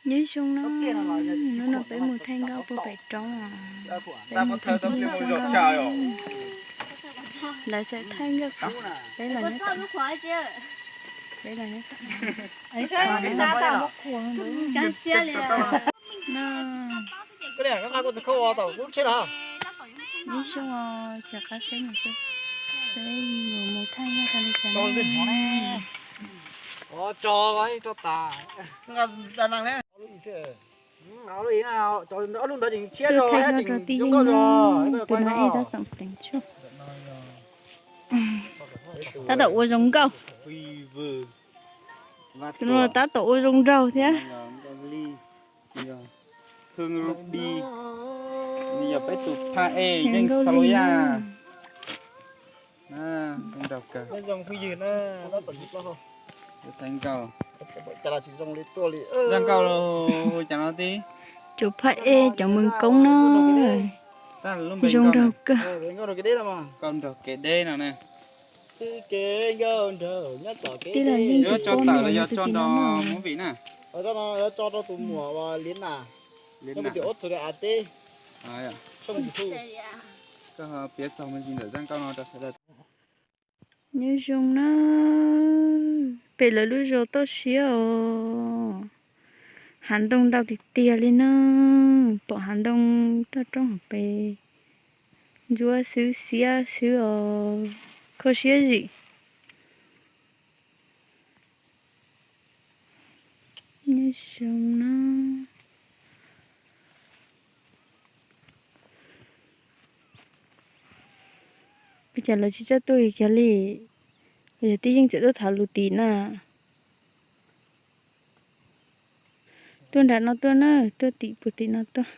Nyob zoo na, hnub no peb mus thaij nkauj puag pem roob os. Peb mus thaij nkauj txog nkauj, lawv txawm thaij nkauj tom, peb los nyob tom, peb los nyob tom. Nyob zoo os, cov qab saib mus xwb, peb mus thaij nkauj tau li cas na. Ob lub ntawd ces tshiab zog, tus no tab tom pleev tshuaj, tab tom ua zoo nkauj. Tus no tab tom ua zoo nraug thiab. Hwj Ruby, nws yog peb tus phaj ej yeej xa lus yaj. Zoo nraug kawg. Zaj nkauj hu cas no tib? Cov phaj ej cov mees koob na, zoo nraug kawg. Nkauj nraug kev deb no na. Tij laug yeej tso tawm los yog tso nrog movie na? Koj piav txog me ntsis ntawm zaj nkauj no rau sawv daws. Nyob zoo na, pem lawv lub zos toj siab os, hav ntoo ntau tiag tiag li na, pom hav ntoo toj roob hauv pes, ntsuab xwb xiab xwb os, kho siab zim. Nyob zoo na. Ua cas lawv tsis txawj tuaj kiag li, yog tib yeej txawm tuaj thaum lus tim na. Tuaj nram no tuaj na, tuaj tim puag tim no tuaj.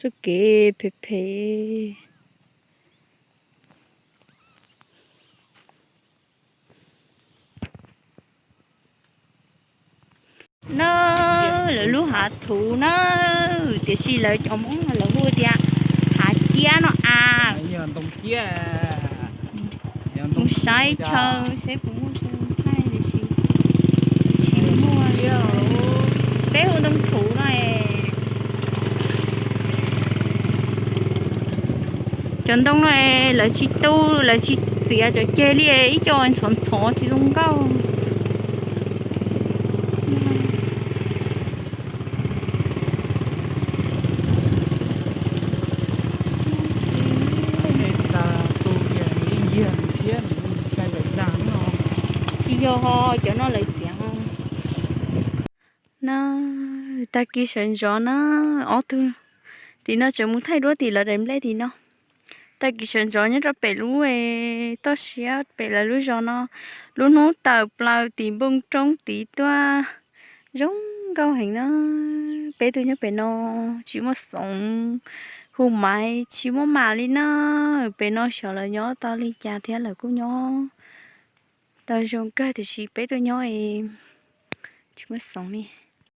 Txoj kev phem phem. Na, lawv lub hav thuv na, tiam sis lawv cov Hmoob lawv hu tias hav ciab no a. Mus saib chaw seb puas muaj chaw thaij tiam sis tsis muaj. Peb hu ntoo thuv no. Cov ntoo no lawv tsis tu, lawv tsis txiav cov ceg li, ib co ntxhov ntxhov tsis zoo nkauj. Tsis yog ho, cov no lawv txiav. Na, tag kis sawv ntxov na, ob tug tim no tseem mus thaij duab tim lawv daim nplej tim no. Tag kis sawv ntxov nyob rau pem lub toj siab pem lawv lub zos no, lub hnub tawm plaws tim npoo roob tid tuaj zoo nkauj heev na. Peb tuaj nyob pem no tsis muaj xoov, hu maiv tsis muaj mam li na. Pem no xyov lawv nyob tau li cas thiab lawv kuj nyob tau zoo kawg tiam sis peb tuaj nyob tsis muaj xoov li.